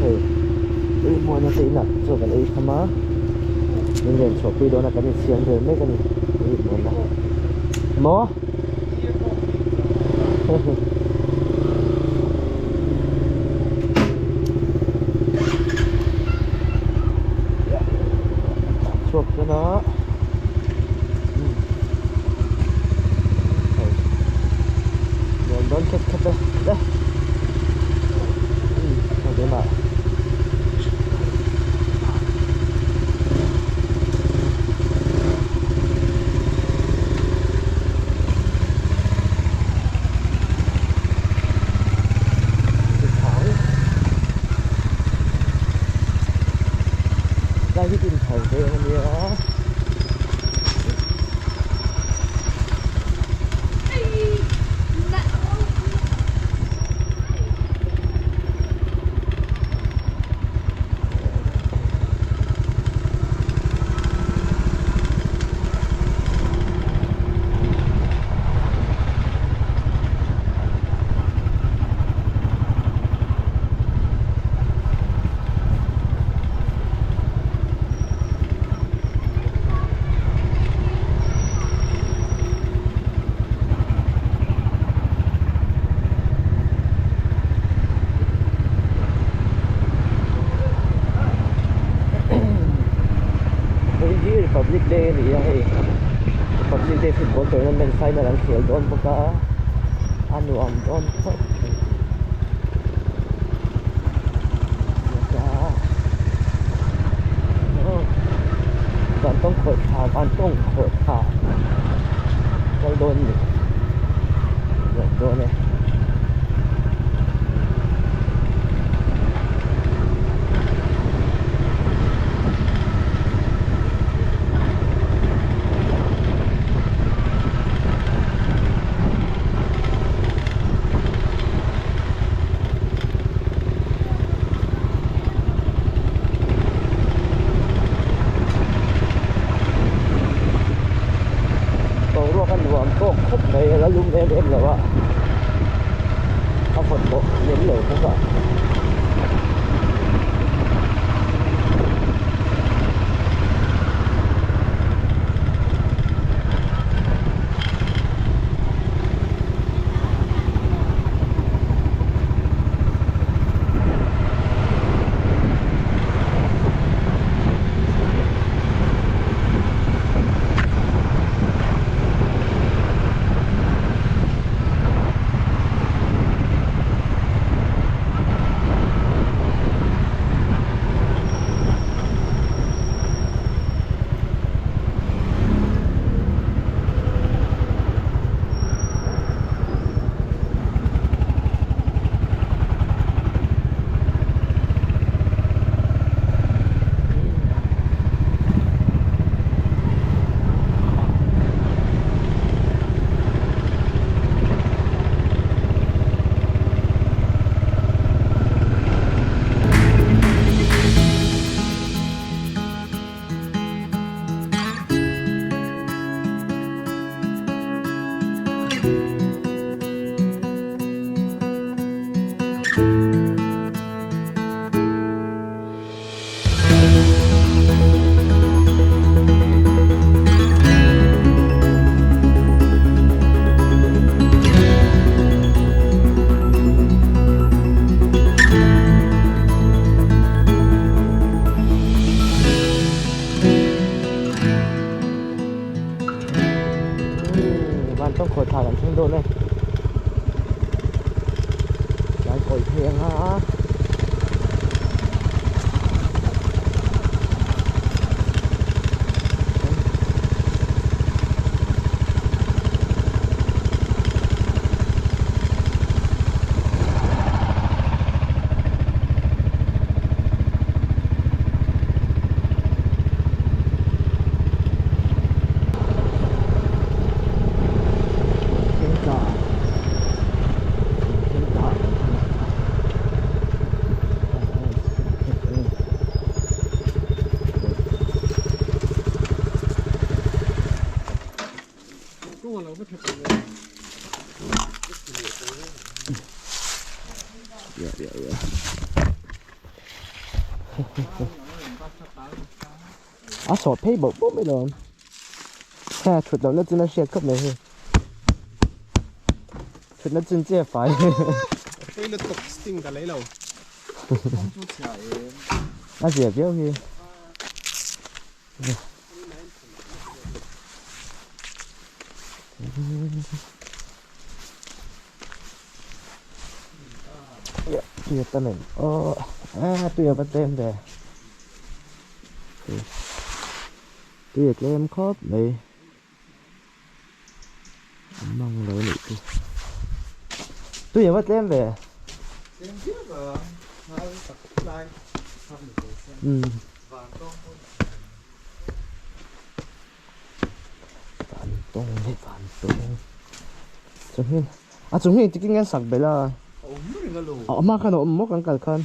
hei Rinmuana te inah chaw kan ei kham a min len chhuah pui dawn a kan insiam vel mek a ni Rinmuana maw chhuak tan a nuam dawn khat khat e le keimah Lai hi din tho ve a nia. Hei hi Republic Day a ni a hei Republic Day football tournament final an khel dawn bawk a a nuam dawn khawp mai. Vantawng khawih thla vantawng khawih thla kal dawn a ni nuam dawn e. Boruak a nuam tawk khawp mai a la lum em em lo a. A sawh phei bauh bauh mai lo. Hei a thut lohna chin a hriat khawp mai hei. Thutna chin chiah fai. Hei lutuk sting ka lei lo. A zia viau hi. Tui a tam em aw a tui a va tlem ve tui a tlem khawp mai a mang lo nih chu tui a va tlem ve tlem viau a nghal tak lai Van tawng leh van tawng chu hmin a chu hmin tikin nge sak belh a awm reng alo a awm a khan a awm maw kan kal khan.